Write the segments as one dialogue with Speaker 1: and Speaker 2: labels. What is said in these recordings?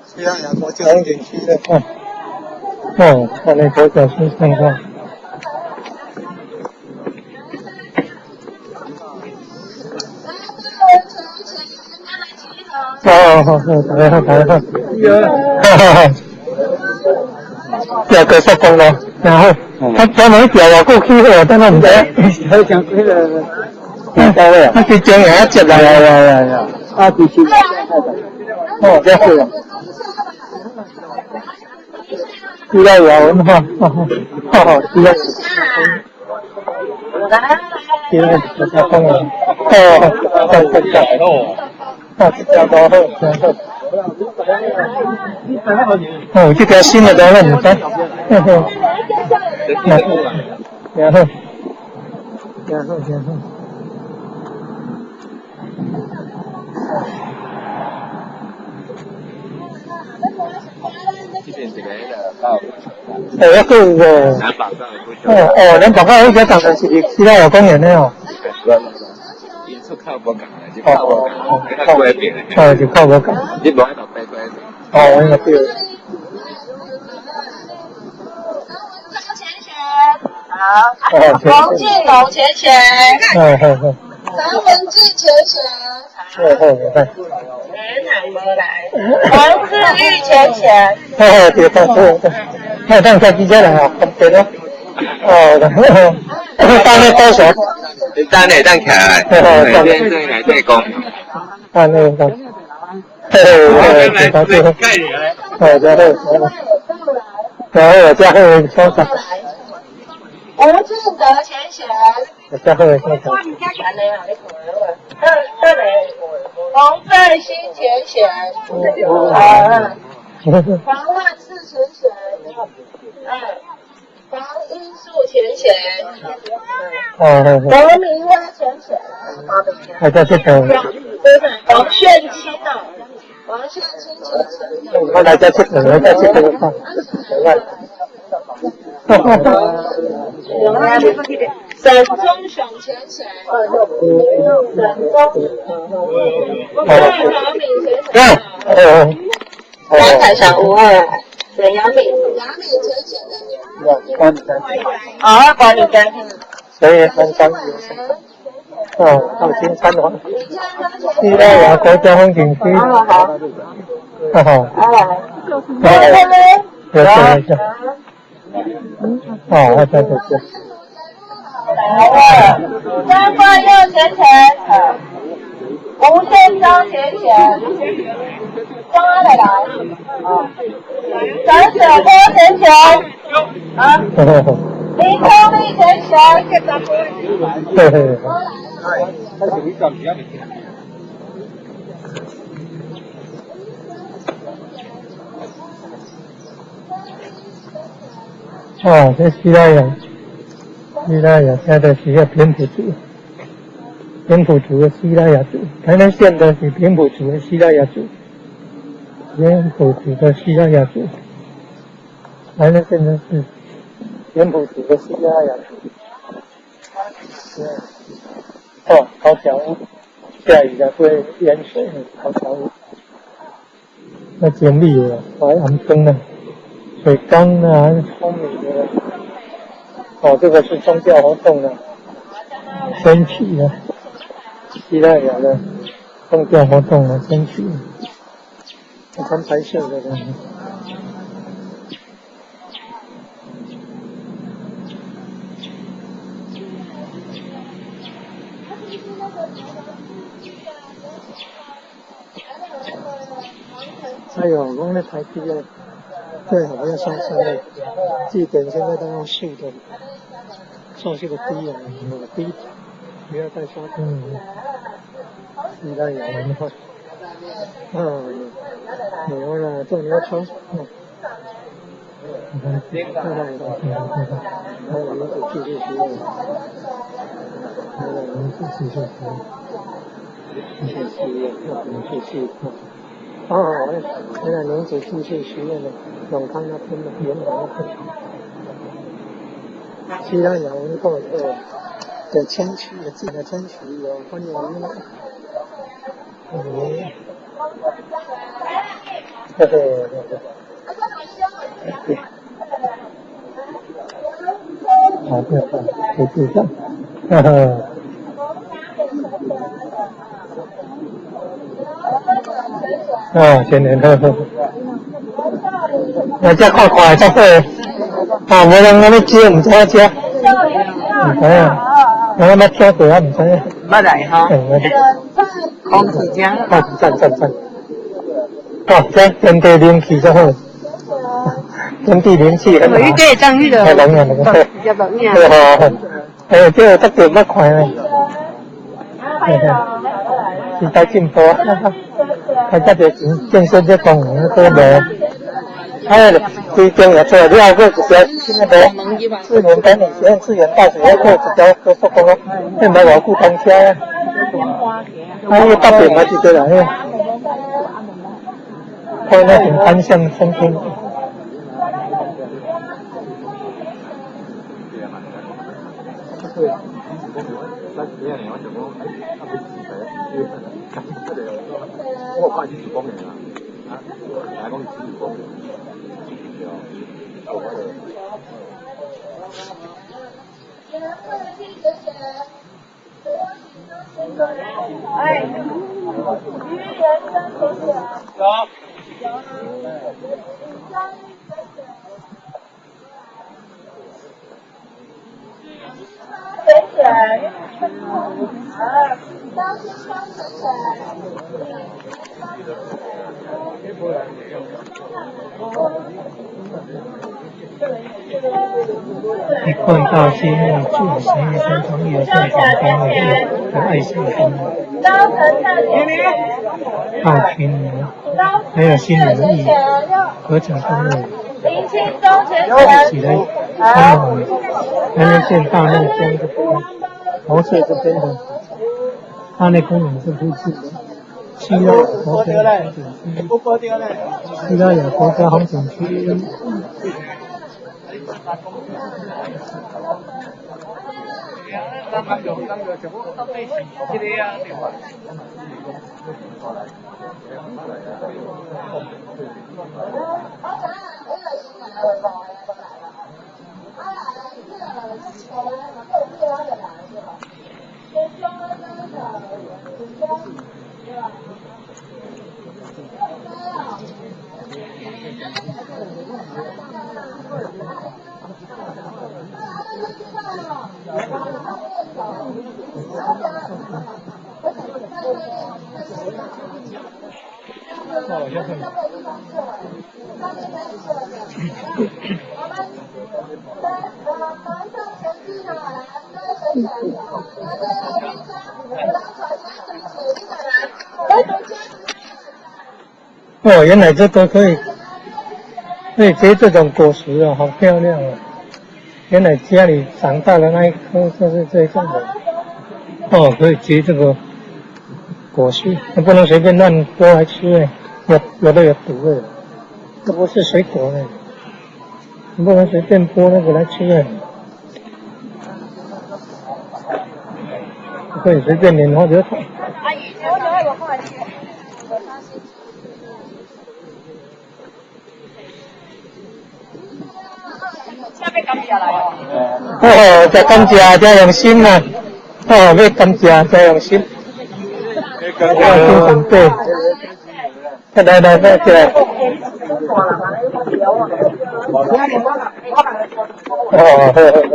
Speaker 1: 西拉雅國家風景區的，哦，哦，看那國家先生看。哦，好，好，大家好，大家好。哈哈哈。要高速公路，然后他專門調我過去，我但我唔知。
Speaker 2: 好像那個到位啊。
Speaker 1: 他是將人接來。
Speaker 2: 呀呀呀呀！啊，必須。
Speaker 1: 哦，這是。西拉雅文化，哦，哦，西拉。西拉雅國家公園，哦，對對對，哦，這條路好，真好。哦，這條新的路我唔知。呵呵。然後，然後，然後。哦，抑閣有哦。哦哦，南寶高爾夫球場是佇西拉雅公園的哦。哦哦哦，就靠無仝。哦，應該對。
Speaker 3: 好，王俊龍前前。
Speaker 1: 哦好好。
Speaker 3: 張文俊前前。
Speaker 1: 哦好，好。
Speaker 3: 王志玉前前。
Speaker 1: 哦對對對對，那當開記者來哦，對咯。哦，等咧多少？
Speaker 4: 你等咧等起來，來對講。
Speaker 1: 啊，那個，嘿嘿，對對對，哦，真好，真好，真好，收藏。
Speaker 3: 吳志德前賢。
Speaker 1: 真好，收藏。
Speaker 3: 王振興前賢。黃萬次前賢。黃英樹前賢。
Speaker 1: 哦。
Speaker 3: 黃明威前賢。
Speaker 1: 還在這頭。
Speaker 3: 王炫清哦，王炫清前賢。
Speaker 1: 我來這佚佗，來這佚佗，來。哈哈哈。
Speaker 3: 沈忠雄前賢。沈忠。蔡華敏前賢。
Speaker 1: 哦。
Speaker 3: 張凱翔五二。沈陽敏，陽敏前賢的。好，管你干。
Speaker 1: 所以很少有。哦，到金山哦，西拉雅國家風景區。
Speaker 3: 好好。
Speaker 1: 好好。
Speaker 3: 好。
Speaker 1: 有有有。哦，我在这这。
Speaker 3: 来了，张冠佑前前，吴宪章前前，张阿来来，张小波前前，啊，林聪丽前前，
Speaker 1: 对对对。哦，這西拉雅，西拉雅現在是個平埔族，平埔族的西拉雅族，台南縣的是平埔族的西拉雅族，平埔族的西拉雅族，台南縣的是平埔族的西拉雅族。哦，頭橋屋，下雨就會淹水，頭橋屋。那整理了，擺暗燈啊，水缸啊，聰明的。哦，這個是宗教活動啊，升旗啊，西拉雅的宗教活動啊，升旗，穿白色的。哎呦，講咧台北啊，最好要上山的，祭典現在都用樹的，做這個低啊，低，不要再刷燈了。西拉雅文化，啊，牛啦，做牛窗，嗯，你看，看到沒有？還有民族技術學院，還有民族技術學院，技術學院，民族技術。哦，原來農子技術學院的永康那邊的元朗那邊，西拉雅文化的遷徙的自己的遷徙有歡迎。嗯。嘿嘿。好，不要放，我自己哈哈。哦，真的好好。来这看看才好，啊，无人按呢食，毋知影食，毋知影，我捌听过，也毋知影。
Speaker 2: 捌来吼。空气真
Speaker 1: 好。赞赞赞。哦，这天地灵气才好，天地灵气很好。
Speaker 2: 你这当迄个。
Speaker 1: 太冷了，对吼。哎，这个特别捌看呢。时代进步，开这个健身这公园都无。哎，规定也做了，阁一条新的路，智能管理学院、智源大学，阁一条高速公路，那毋捌偌久通车啊？啊，那个北边嘛一个人，看那种单向通通。一贯大街住11山庄艺的正常单位的爱心公大群还有新人艺合成公路，一起来参与台南县大内乡这边，桃色这边的大内公园是附近的西拉雅国家风景区，西拉雅国家风景区。哦，原来这都可以，可以结这种果实啊，好漂亮啊！原来家里长大的那一棵就是这种的，哦，可以结这个果实，不能随便乱剥来吃哎，有的有毒的，这不是水果呢，你不能随便剥那个来吃哎，不可以随便捻或者。哦，真感谢，真用心啊！哦，要感谢，真用心。哦，精神对。来来来，起来。哦，好。
Speaker 2: 我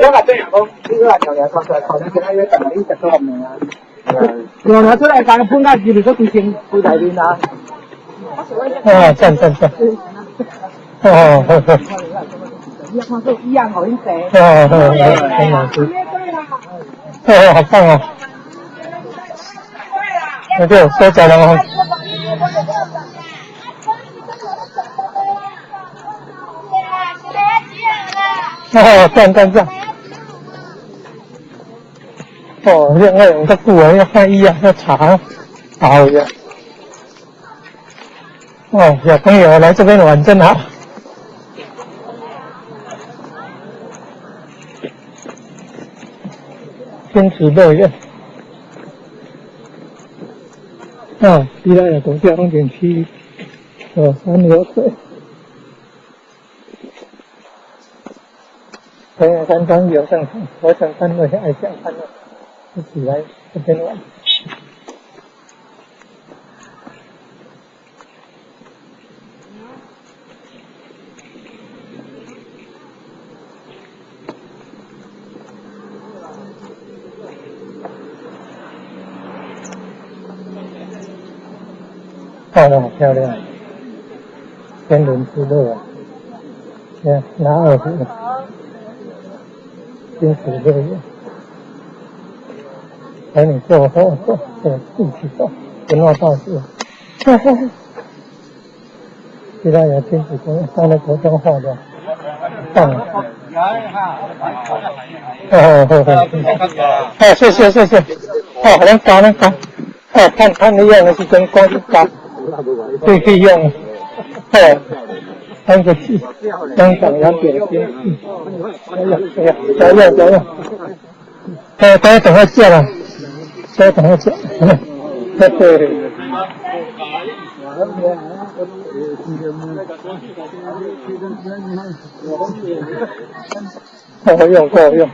Speaker 2: 甲这样讲，你来调调看出来，看你今仔日逐日你食多面啊？调调出来，刚喷到入去，规身规内面啊。
Speaker 1: 哦，赞赞赞。哦，好好。哦，好，很好吃。哦，好棒哦！那就收起来了。哦，赞赞赞！哦，另外用较久啊，要翻译啊，要查，好呀。哦，小朋友来这边玩真好。天池乐园，啊，西拉雅国家风景区，哦，山流水。对啊，山庄游上我想看那些爱想看的，一起来这边玩。哦，好漂亮！天伦之乐啊，看拉二胡，亲子乐园，陪你坐坐坐，对，一起走，不闹到死。哈哈，西班牙亲子公园，上了国中画的，棒啊！哦，好好好，哦，谢谢谢谢，哦，咱加咱加，哦，看看你用的是真光是加。对，可以用。哦，三个字，香港两点金，哎呀哎呀，加油加油！哎，等等下见了，等等下见，对对。够用够用。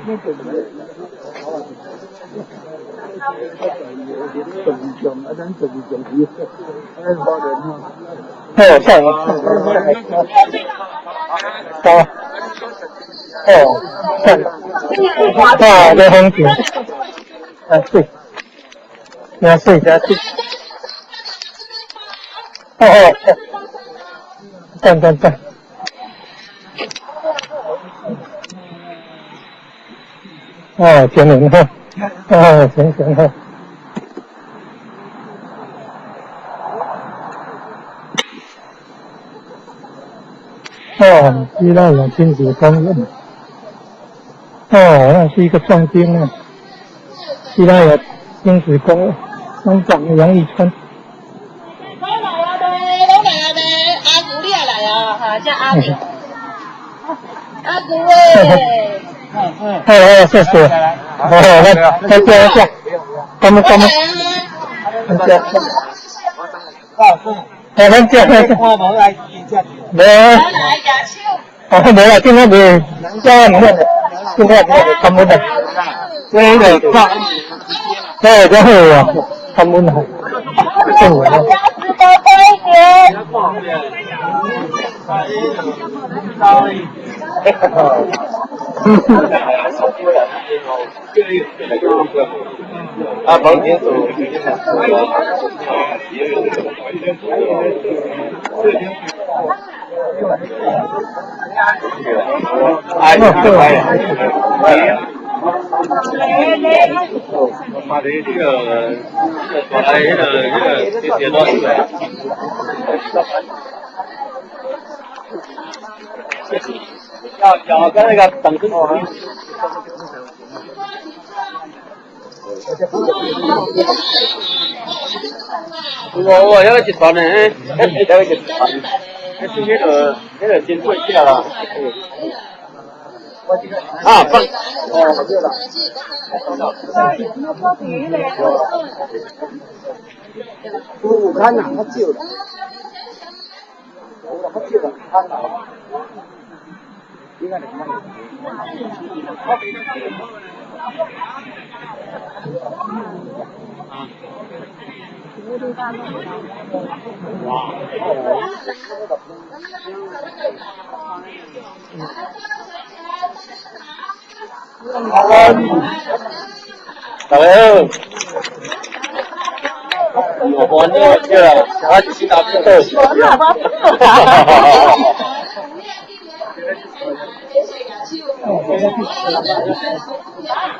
Speaker 1: 哦，上了，好，哦，上，哇，这风景，啊对，真水真水，哦哦，赞赞赞，哦，天伦哈，哦，行行哈。哦，西拉雅亲子公园。哦，那是一个壮丁啊。西拉雅亲子公园，乡长杨义川。
Speaker 3: 拢来啊呗，拢来啊呗，阿姑你也来啊，哈，叫阿明。阿姑哎。
Speaker 1: 哦哦，谢谢。哦，来，再见一下。咱们咱们。咱家。哦，咱家咱家。无。哦，无啦，今仔袂，今仔毋免，今仔袂，感恩啦。这个早，这个好啊，感恩啊，好啊。
Speaker 4: 啊，房间走。哎，对。把这个，把这个这个多少钱？要跟那个等跟。我要一团呢，要一团。是那个先做一下啦。啊，放。哦，对了。
Speaker 2: 有看呐，较少啦。有啦，较少啦，看啦。应该是
Speaker 4: 大家好，我帮你去了，我是打边个？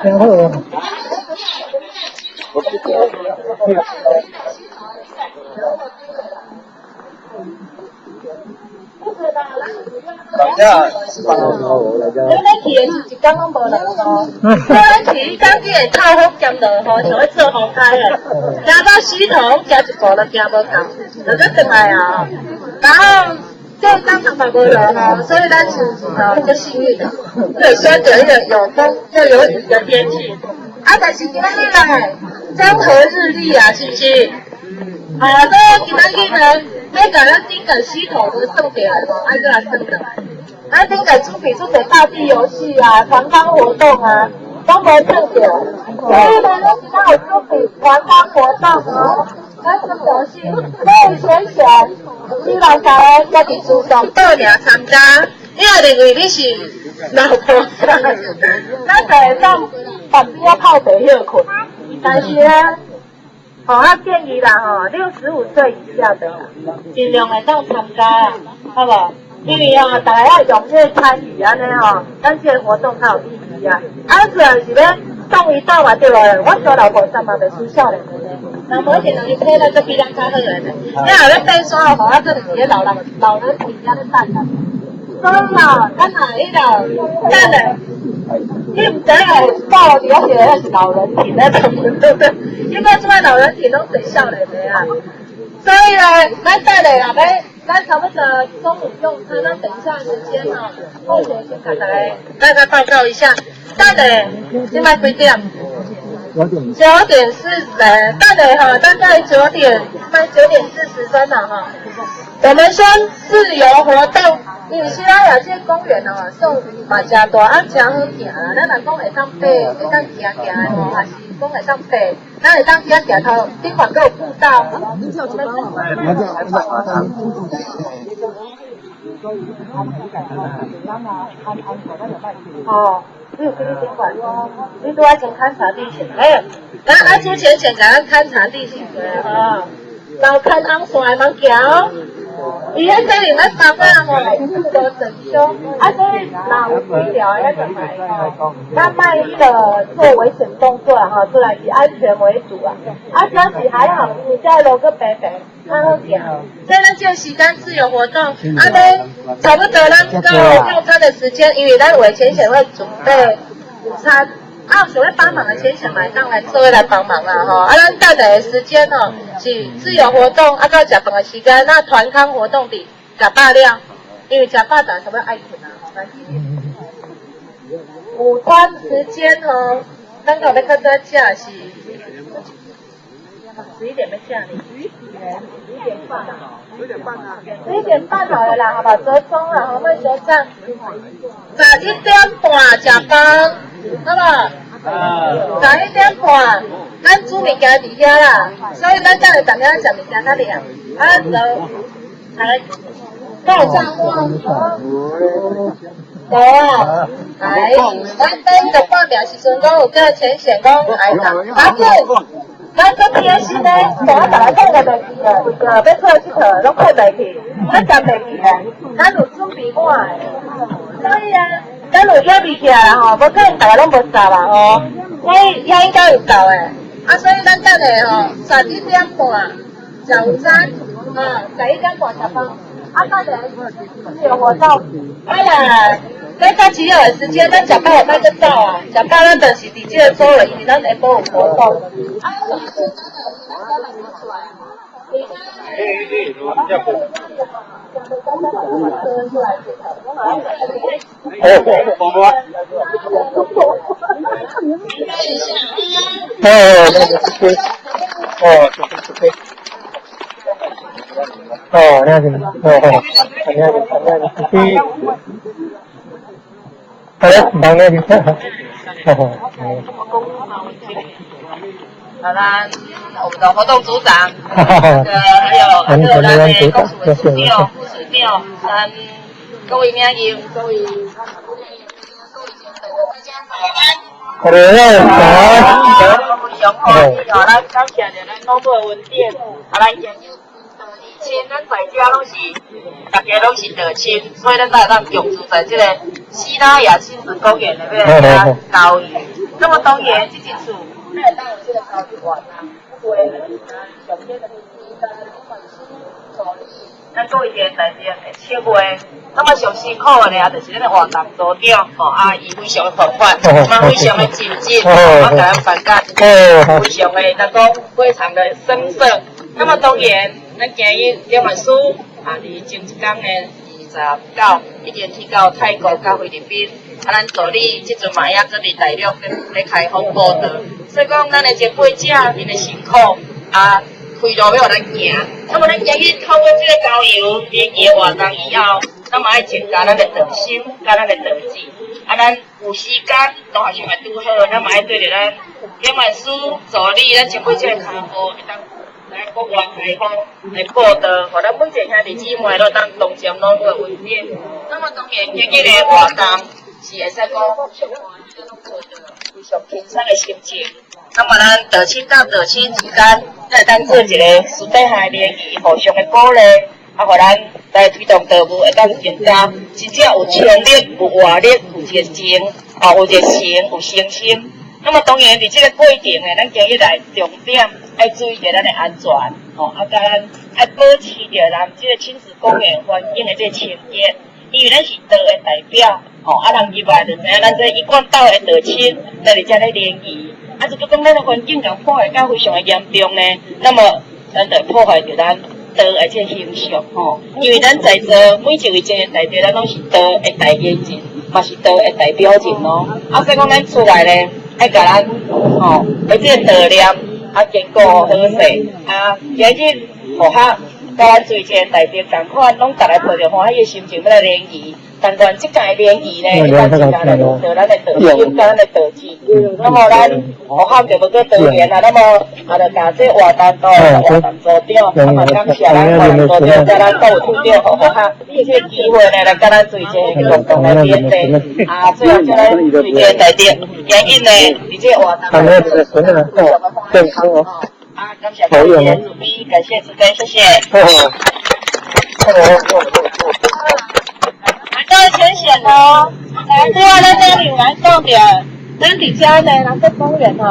Speaker 1: 然后。
Speaker 3: 咱去的是一工拢无落雨，咱去彼工去会透风兼落雨，像咧做风街的，行到溪头，行一步就行无够，就阁转来啊。然后这一工嘛无落雨，所以咱是哦足幸运的，对，选择一个有风又有雨的天气。啊，但是今仔日呢，江和日丽啊，是不是？啊，所以今仔日呢，欲共咱頂個系統都算起來吼，愛閣來算轉來。咱頂個準備做者大地遊戲啊、團康活動啊，攏無算著。所以呢，咱是咱有準備團康活動哦，咱什麼遊戲？所以選選，希望大家家己主動報名參加。你若認為你是老菩薩，咱就會當飯邊仔泡茶歇睏。但是呢，吼，我建議啦，吼，65歲以下的啦，盡量會當參加啊，好無？因為吼，大家要踴躍參與按呢吼，咱這個活動較有意義啊。啊，主要是欲動一動嘛，對無？我做老菩薩嘛，袂輸少年的呢。人無一定兩個體力閣比咱較好的呢。你若欲爬山吼，啊，可能是咧老人老人體遐咧等啦。所以吼，咱若彼個等下，你毋知影報佇遐一個那是老人體咧，對不對？應該這擺老人體攏濟少年的啊。所以呢，咱等下若欲，咱差不多中午用餐，咱等一下時間吼，後先先共大家大概報告一下。等下，這擺幾點？9點40，等下哈，大概九點，快9點40分了哈。我們先自由活動，因為西拉雅這個公園哦，算嘛誠大，啊誠好行啦。咱若講會當爬，會當行行的吼，還是講會當爬，咱會當去遐行頭，頂懸閣有步道。哦，你有去頂懸？你拄仔先勘察地形，哎，咱啊朱淺淺共咱勘察地形的吼，老看紅線的茫行哦。伊彼可能咧房仔吼，無整修，啊，所以若有醫療的就來吼，咱莫彼個做危險動作啦吼，出來以安全為主啊。啊，這是還好，因為這路閣平平，較好行。所以咱這個時間自由活動，啊，咧差不多咱到用餐的時間，因為咱為淺顯會準備午餐。啊，有想欲幫忙的淺顯嘛會當來做伙來幫忙啦吼。啊，咱等下的時間哦是自由活動，啊到食飯的時間，那團康活動佇食飽了，因為食飽就差不多愛睏啊吼。午餐時間吼，咱到欲較早食是11點欲食呢？11點半。11點半好了啦，好無？折中啦，好，莫相爭。11點半食飯，好無？11點半，咱煮物件佇遐啦，所以咱等下踮遐食物件較涼。啊，就來爆炸花。無啊，哎，咱等著報名時陣，講有叫淺顯講愛當，阿姐。咱足貼心的，像我逐个講個袂記的，為著欲出來𨑨迌，攏困袂去，咱食袂去的，咱有準備滿的，所以啊，咱有遐備起來啦吼，無可能逐个攏無食啦吼，所以遐應該有夠的。啊，所以咱等下吼，11點半食午餐，啊，11點半食飯，啊，等下自由活動，啊啦。咱較只要的時間，咱食飽會歹閣走啊！食飽咱就是佇這個周圍，因為咱下晡有活動。
Speaker 1: 哦，哦，那个，哦，那個，那個，好嘞，忙那個，
Speaker 5: 好啦，我們的活動組長，那個還有還有咱的公司的處長、副處長，咱各位領袖，各位各位前輩，大家早安。
Speaker 1: 好嘞，早安。
Speaker 5: 非常歡喜哦，咱感謝著咱老母的恩典，啊，咱今日親，咱在遮攏是大家攏是道親，所以咱才會當共住在這個西拉雅親子公園內面遮郊遊。那麼當然，這一次咱會當有這個交流員啊，有的上天的咱各位在這策劃，那麼上辛苦的呢，就是咱的活動組長吼，啊，伊非常的緩緩，嘛非常的盡職，啊，共咱辦甲非常的，咱講非常的生澀。那麼當然，咱今日廖律師啊，佇前一工的29已經去到泰國佮菲律賓，啊，咱助理這陣嘛也閣佇大陸咧開放報道，所以講咱的前輩者𪜶的辛苦啊。开路欲予咱行。那麼咱今日透過這個郊遊聯誼活動以後，咱嘛愛增加咱的道心，佮咱的道志。啊，咱有時間都還是會拄好，咱嘛愛對著咱檢驗師助理，咱前輩這個跤步會當來國外開放來報道，予咱每一個兄弟姊妹攏當同沾攏的溫暖。那麼當然，今日的活動是會使講非常歡喜，攏過著非常輕鬆的心情。那麼咱道親佮道親之間，才會當做一個私底下的聯誼，互相的鼓勵，啊，予咱來推動道務會當更加真正有衝力、有活力、有熱情、啊，有熱情、有信心。那麼當然，佇這個過程呢，咱今日來重點愛注意著咱的安全，吼，啊，佮咱愛保持著咱這個親子公園環境的這個清潔，因為咱是道的代表，吼，啊，人入來就知影咱這一貫道的道親來佇遮咧聯誼，啊，如果講咱的環境共破壞甲非常的嚴重呢，那麼咱就破壞著咱道的這個形象，吼，因為咱在座每一位這個代表，咱攏是道的代言人，嘛是道的代表人咯。啊，所以講咱出來咧，愛共咱吼，的這個道念啊堅固好勢，啊，今日予較佮咱做這個代表仝款，攏逐个抱著歡喜的心情欲來聯誼。但願這屆聯誼呢，會當增加來到咱的道心，佮咱的道志。那麼咱學校就無閣當然啦，那麼啊，就共這活動組活動組長，啊嘛感謝咱活動組長，佮咱教育處長，予學校這個機會呢，來佮咱做一個共同來勉勵。啊，最後將咱做這個代表，今日呢，佇這個活動，
Speaker 1: 健康哦。
Speaker 5: 啊，感謝主編主編，感謝主編，謝謝。各位淺顯哦，來，對啊，咱這裡有人講著，咱佇遮呢，人國公園吼，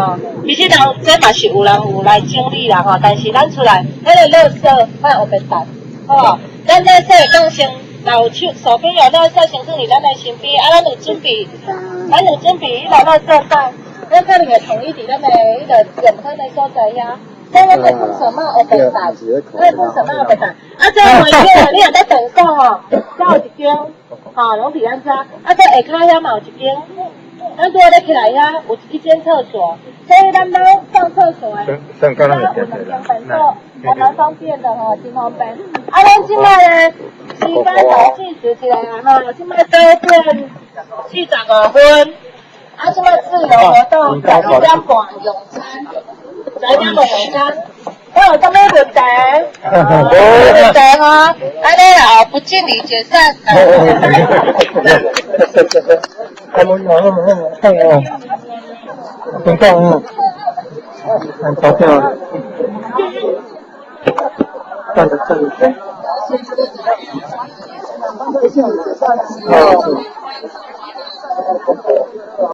Speaker 5: 其實人這嘛是有人有來整理啦吼，但是咱出來，彼個垃圾愛烏白沓，吼，咱垃圾會當先，若有手手邊有垃圾先囥佇咱的身邊，啊，咱有準備，咱有準備彼個垃圾袋，咱可能會統一佇咱的彼個用餐的所在遐。所以咱愛噴什麼烏白沓，愛噴什麼烏白沓。啊，這個環境你若佇廁所吼，遮有一間，吼，攏佇咱遮。啊，這下跤遐嘛有一間，咱拄仔咧起來遐有一間廁所，所以咱攏上廁所的，遮有兩間廁所，還蠻方便的吼，真方便。啊，咱這擺呢，時間小計時一下吼，這擺9點45分，啊，這擺自由活動11點半用餐。11點半用餐，我有啥物問題？問題吼，按呢哦，不敬禮解散。
Speaker 1: 等下哦，很高兴啊，站着站着。哦。